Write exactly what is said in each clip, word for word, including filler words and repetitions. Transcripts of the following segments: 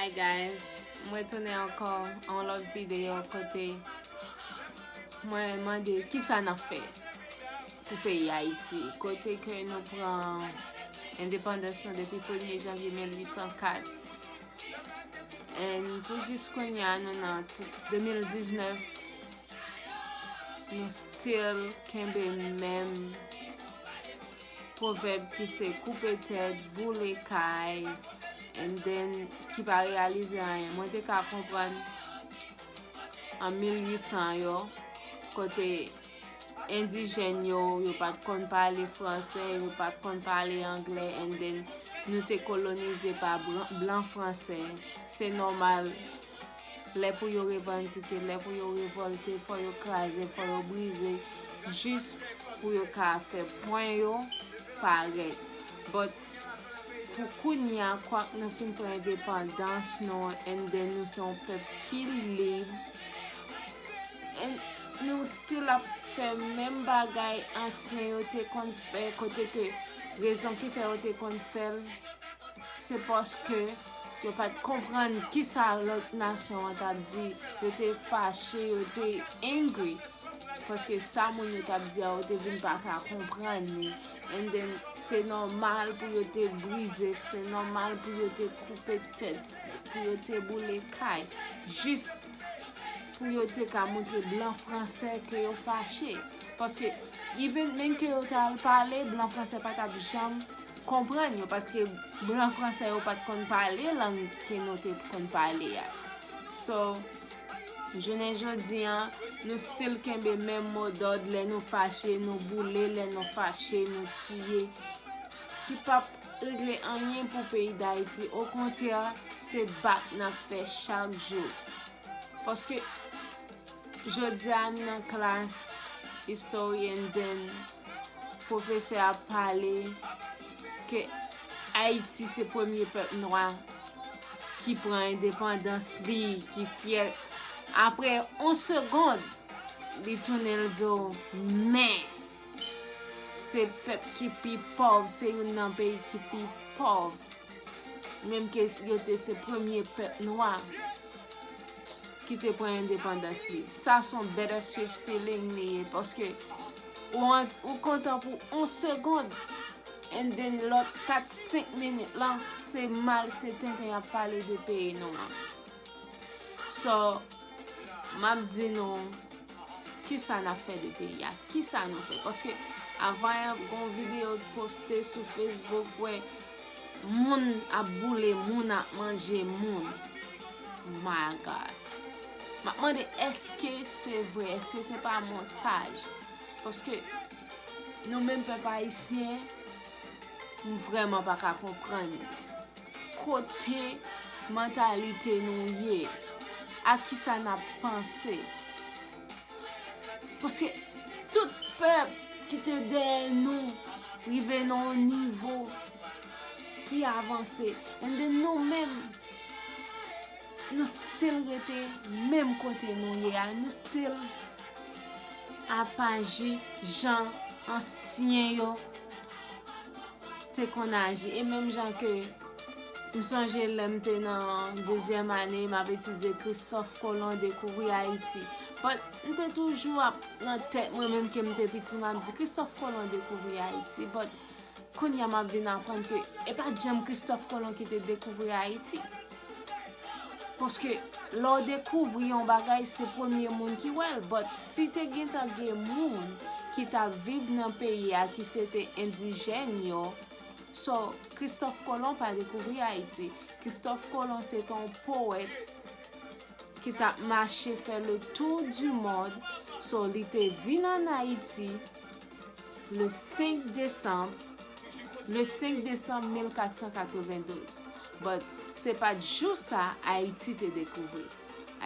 Hey guys, mwen retounen ankò an lòt videyo kote mwen mande kisa n ap fè pou peyi Ayiti, kote ke nou pran endepandans nou depi premye janvye mil uit san kat. And pou jis kounye a, nou nan tou-, de mil diznèf, nou still kenbe menm pwovèb ki se koupe tèt, boule kay, and then ki pa reyalize anyen. Mwen te ka konprann an mil uit san yo, kote endijèn yo, yo pa t konn pale fransè, yo pa t konn pale anglè, and then nou te kolonize pa blan, blan fransè. Se nòmal, lè pou yo revandike, lè pou yo revòlte, fò yo kraze, fò yo brize, jis pou yo ka fè pwen yo parèt. But pou kounye a, kwak nou fin pran endepandans nou, and then nou se yon pèp ki lib, and nou still ap fè menm bagay ansyen yo te konn fè, kote ke rezon ki fè yo te konn fè l, se paske yo pa t konprann kisa lòt nasyon an t ap di. Yo te fache, yo te angry. Paske sa moun yo t ap di a, yo te vin pa ka konprann li. And then, se nòmal pou yo te brize, se nòmal pou yo te koupe tèt, pou yo te boule kay. Jis pou yo te ka montre blan fransè ke yo fache. Paske, even menm ke yo t al pale, blan fransè pa t ap janm konprann yo, paske blan fransè yo pa t konn pale lang ke nou te konn pale a. So, jounen jodi a, nou still kenbe menm modòd, lè nou fache, nou boule, lè nou fache, nou tiye, ki p ap regle anyen pou peyi Dayiti. Okontrè, se bat n ap fè chak jou. Paske jodi a m nan klas history and then pwofesè a pale ke Ayiti se premye pèp nwa ki pran endepandans li, ki fyè. Apre yon segond, li tounen l di w, men se pèp ki pi pòv, se youn nan peyi ki pi pòv. Menm ke yo te se premye pèp nwa ki te pran endepandans li. Sa se yon bittersweet feeling li ye, paske ou, an- ou kontan pou yon segond, and then lòt kat senk minit lan, se mal, se tenten y ap pale de peyi nou an. So, m ap di nou, kisa n ap fè de peyi a? Kisa nou fè? Paske avan yè, gon videyo poste sou Facebook, wè, moun ap boule moun, ap manje moun. My God. M ap mande, èske se vre? Èske se pa montaj? Paske nou menm pèp ayisyen, m vrèman pa ka konprann kote mantalite nou ye, a kisa n ap panse. Paske tout pèp ki te dèyè nou rive nan yon nivo ki avanse. And then nou menm, nou still rete menm kote nou ye a. Nou still ap aji jan ansyen yo te konn aji. E menm jan ke m sonje lè m te nan dezyèm ane, m ap etidye Christophe Colomb dekouvri Ayiti. But m te toujou ap nan tèt mwen, menm ke m te piti, m ap di Christophe Colomb dekouvri Ayiti. But kounye a m ap vin aprann ke e pa t janm Christophe Colomb ki te dekouvri Ayiti. Paske lè w dekouvri yon bagay, se premye moun ki wè l. But si te gentan gen moun ki t ap viv nan peyi a, ki se te endijèn yo, so, Christophe Colomb pa dekouvri Ayiti. Christophe Colomb se te yon powèt ki t ap mache fè le tour du monde. So, li te vin ann Ayiti le senk desanm, le senk desanm mil kat san katrevendouz. But se pa t jou sa Ayiti te dekouvri.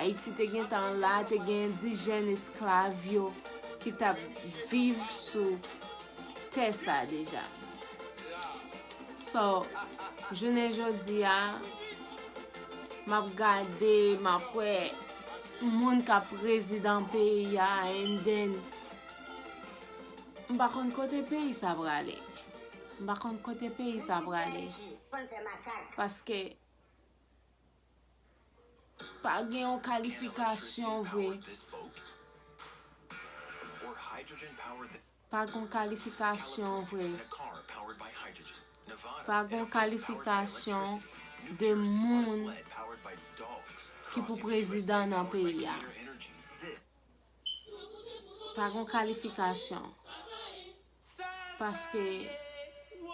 Ayiti te gentan la, te gen endijèn esklav yo ki t ap viv sou tè sa deja. So, jounen jodi a, m ap gade, m ap wè moun k ap rezidan peyi a, and then, m pa konn kote peyi sa prale. M pa konn kote peyi sa prale. Paske Pa gen yon kalifikasyon vre. Pa gen yon kalifikasyon vre. Pa gen yon kalifikasyon de moun ki pou prezidan nan peyi a. Pa gen yon kalifikasyon. Paske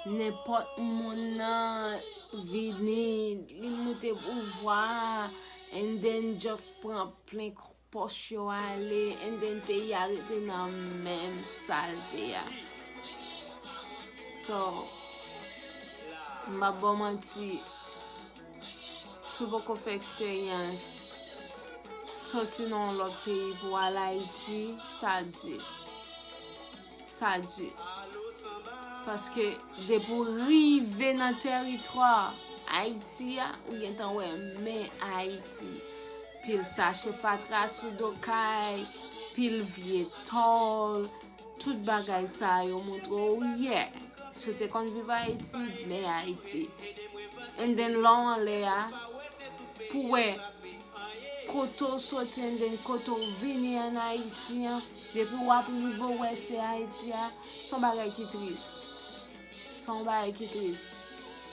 nenpòt moun nan vini, li moute pouvwa a, and then just pran plen pòch yo ale, and then peyi a rete nan menm sa l te a. So, m p ap ba w manti, si w poko fè eksperyans soti nan yon lòt peyi pou w al Ayiti, sa di. Sa di. Paske depi w rive nan tèritwa Ayiti a, ou gentan wè men Ayiti. Pil sache fatra sou do kay, pil vye tòl, tout bagay sa yo montre w, yeah. Si w te konn viv Ayiti, men Ayiti. And then lè w anlè a, pou wè kote w soti and then kote w vini an Ayiti an, depi w ap rive w wè se Ayiti a, se yon bagay ki tris. Se yon bagay ki tris.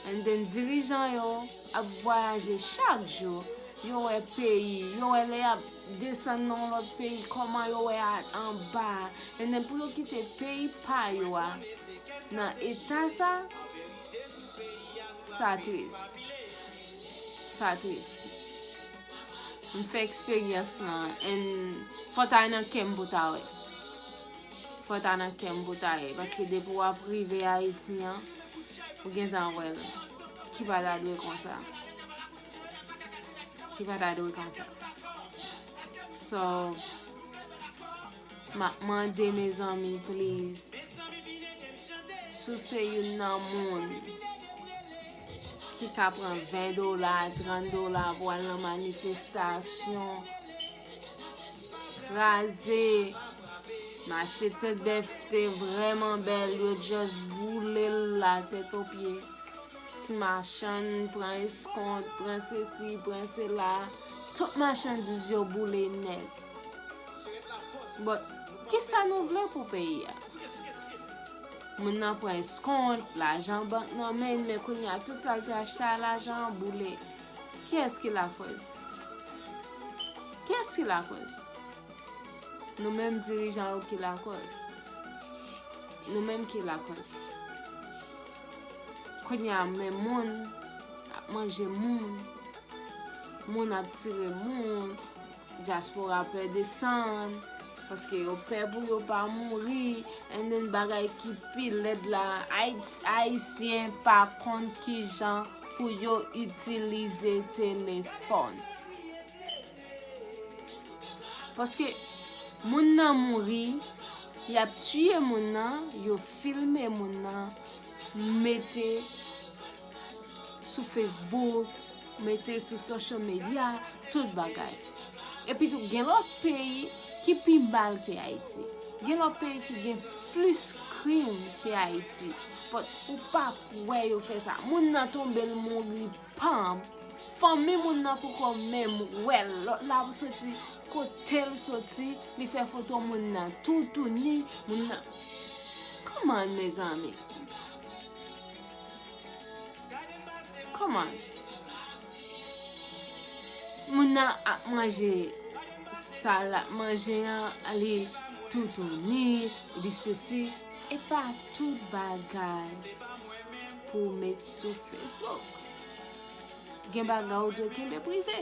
And then dirijan yo ap vwayaje chak jou, yo wè peyi, yo wè lè y ap desann nan yon lòt peyi, kòman yo wè a anba, and then pou yo kite peyi pa yo a nan eta sa, sa tris. Sa tris. M fè eksperyans lan, and fò ta nan kè m pou ta wè. Fò ta nan kè m pou ta wè. Paske depi w ap rive Ayiti an, ou gentan wè l. Ki pa ta dwe konsa. Ki pa ta dwe konsa. So, m ap mande, mezanmi, please. Si w se youn nan moun ki ka pran ven dola, trant dola pou al nan manifestasyon, kraze, mache tèt bèf te vrèman bèl, yo just boule l la tèt o pye. Ti machann pran eskont, pran sesi, pran sela. Tout machandiz yo boule nèt. But, kisa nou vle pou peyi a? Moun nan pran eskont, lajan bank nan men l, men kounye a tout sa l te achte a lajan an boule. Kiyès ki lakòz? Kiyès ki lakòz? Nou menm dirijan yo ki lakòz. Nou menm ki lakòz. Kounye a, men moun ap manje moun. Moun ap tire moun. Dyaspora pè desann. Paske yo pè pou yo pa mouri. And then bagay ki pi lèd la, Ayis-, Ayisyen pa konn kijan pou yo itilize telefòn. Paske moun nan mouri, y ap tiye moun nan, yo filme moun nan, mete sou Facebook, mete sou social media, tout bagay. Epi tou, gen lòt peyi ki pi mal ke Ayiti. Gen lòt peyi ki gen plis krim ke Ayiti. But ou p ap wè yo fè sa. Moun nan tonbe, l mouri, panm. Fanmi moun nan poko menm wè l. Lòt la soti kote l soti, li fè foto moun nan toutouni, moun nan. Come on, mezanmi. Come on. Moun nan ap manje sa l ap manje an, li toutouni, li sesi. E pa tout bagay pou w met sou Facebook. Gen bagay ou dwe kenbe prive.